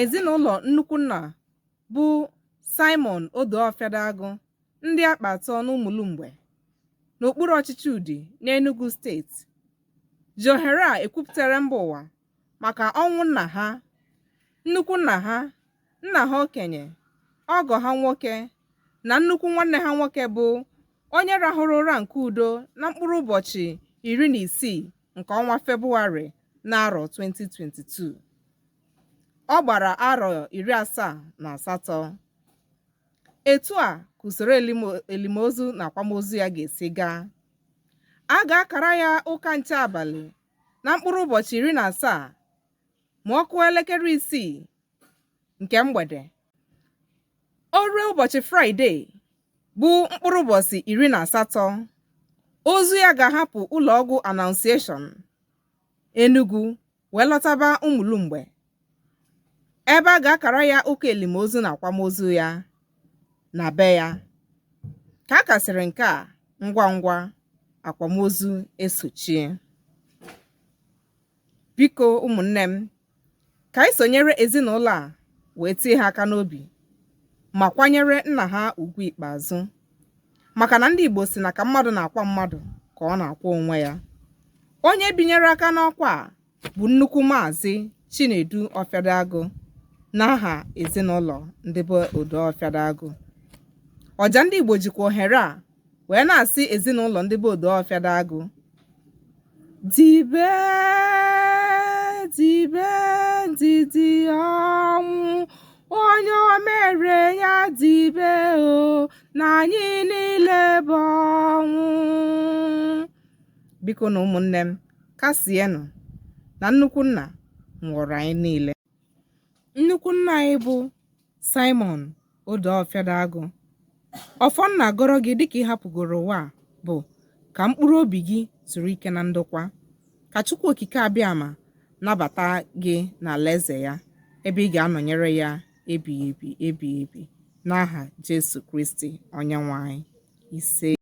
Ezinụlọ nnukwu nna bụ Simon Odo Ọfịadagụ ndị Akpatọ n'Ụmụlụmgbe n'okpuru ọchịchị Udi n'Enugu steeti ji ohere a ekwupụtara mba ụwa maka ọnwụ nna ha, nnukwu nna ha, nna ha okenye, ọgọ ha nwoke na nnukwu nwanne ha nwoke bụ onye rahụrụ ụra nke udo na mkpụrụ ụbọchị 16 nke ọnwa Febụwarị n'arọ 2022. Ọ gbara arọ 78. Etu a ka usoro elimozu na akwamozu ya ga-esi gaa. A ga-akara ya ụka nche abalị na mkpụrụ ụbọchị 17 ma ọ kụọ elekere 6 nke mgbede. O ruo ụbọchị Fraịde bụ mkpụrụ ụbọchị 18, ozu ya ga-ahapụ ụlọọgwụ Annunciation Enugu wee lọtaba Ụmụlụmgbe ebe a ga-akara ya ụka elimozu na akwamozu ya na be ya. Ka a kasịrị nke a, ngwa ngwa akwamozu esochie. Biko ụmụnne m, ka anyị sonyere ezinụlọ a wee tie ha aka n'obi ma kwanyere nna ha ugwu ikpeazụ, maka na ndị Igbo sị na ka mmadụ na-akwa mmadụ ka ọ na-akwa onwe ya. Onye binyere aka n'ọkwa a bụ nnukwu Maazị Chinedu Ọfịadagụ n'aha ezinụlọ ndị be Odo Ọfịadagụ. Ọja ndị Igbo jikwa ohere a wee na-asị ezinụlọ ndị be Odo Ọfịadagụ dibe dibe ndidi ọnwụ onye o mere ya dibe o na anyị niile bụ ọnwụ. Biko na ụmụnne m, kasienụ na nnukwu nna nwụrụ anyị niile. Nnukwu nna anyị bụ Simon Odo Ọfịadagụ, ọfọ m na-agọrọ gị dịka ị hapụgoro ụwa a bụ ka mkpụrụ obi gị zuru ike na ndokwa, ka Chukwu Okike Abịama nabata gị n'alaeze ya ebe ị ga-anọnyere ya ebighị ebi ebighị ebi n'aha Jesu Kristi Onyenwe anyị. Ise.